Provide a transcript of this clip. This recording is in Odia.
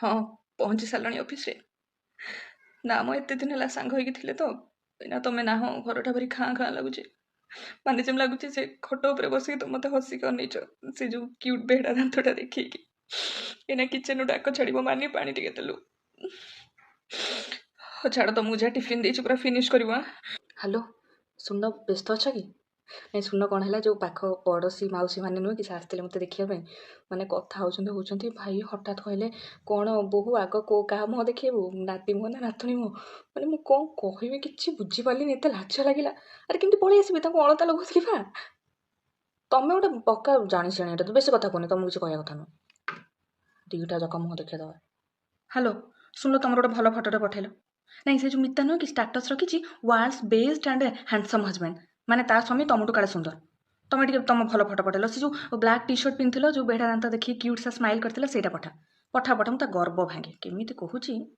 ହଁ, ପହଞ୍ଚି ସାରିଲଣି ଅଫିସରେ? ନା ମ, ଏତେ ଦିନ ହେଲା ସାଙ୍ଗ ହେଇକି ଥିଲେ ତ, ଏଇନା ତମେ ନାହଁ, ଘରଟା ଭାରି ଖାଁ ଖାଁ ଲାଗୁଛି। ମାନେ ଯେମିତି ଲାଗୁଛି ସେ ଖଟ ଉପରେ ବସିକି ତମେ ମୋତେ ହସିକି ଅନେଇଛ, ସେ ଯେଉଁ କ୍ୟୁଟ୍ ବେହେଡ଼ା ଦାନ୍ତଟା ଦେଖେଇକି। ଏଇନା କିଚେନରୁ ଡାକ ଛାଡ଼ିବ, ମାନି ପାଣି ଟିକେ ଦେଲୁ। ହଉ ଛାଡ଼, ତମକୁ ଯାହା ଟିଫିନ୍ ଦେଇଛି ପୁରା ଫିନିଶ୍ କରିବ। ହ୍ୟାଲୋ, ଶୁଣ, ବ୍ୟସ୍ତ ଅଛ କି? ନାଇଁ, ଶୁଣ, କ'ଣ ହେଲା, ଯେଉଁ ପାଖ ପଡ଼ୋଶୀ ମାଉସୀ ମାନେ ନୁହେଁ କି, ସେ ଆସିଥିଲେ ମୋତେ ଦେଖିବା ପାଇଁ। ମାନେ କଥା ହେଉଛନ୍ତି ହେଉଛନ୍ତି, ଭାଇ ହଠାତ୍ କହିଲେ କ'ଣ, ବୋହୂ ଆଗ କେଉଁ କାହା ମୁହଁ ଦେଖେଇବୁ, ନାତି ମୁହଁ ନା ନାତୁଣୀ ମୁହଁ? ମାନେ ମୁଁ କ'ଣ କହିବି କିଛି ବୁଝିପାରିଲିନି, ଏତେ ଲାଜ ଲାଗିଲା। ଆରେ କେମିତି ପଳେଇ ଆସିବି, ତାଙ୍କୁ ଅଳତା ଲଗାଉଥିଲି ବା। ତମେ ଗୋଟେ ପକ୍କା ଜାଣିଶୁଣି, ଏଇଟା ତ ବେଶୀ କଥା କୁହନି, ତମକୁ କିଛି କହିବା କଥା ନୁହଁ। ଦୁଇଟା ଯାକ ମୁହଁ ଦେଖେଇଦେବା। ହ୍ୟାଲୋ, ଶୁଣିଲ, ତମର ଗୋଟେ ଭଲ ଫଟୋଟେ ପଠେଇଲ। ନାଇଁ, ସେ ଯେଉଁ ମିତା ନୁହେଁ କି, ଷ୍ଟାଟସ୍ ରଖିଛି "world's best and handsome husband", ମାନେ ତା ସ୍ୱାମୀ ତମଠୁ କାଳେ ସୁନ୍ଦର। ତମେ ଟିକେ ତମ ଭଲ ଫଟୋ ପଠେଇଲ। ସେ ଯେଉଁ ବ୍ଲାକ୍ ଟି ସାର୍ଟ ପିନ୍ଧିଥିଲ, ଯେଉଁ ବେଢ଼ା ଦାନ୍ତ ଦେଖିକି କ୍ୟୁଟ୍ ସା ସ୍ମାଇଲ୍ କରିଥିଲ, ସେଇଟା ପଠା, ପଠା, ପଠା। ମୁଁ ତା ଗର୍ବ ଭାଙ୍ଗେ କେମିତି କହୁଛି।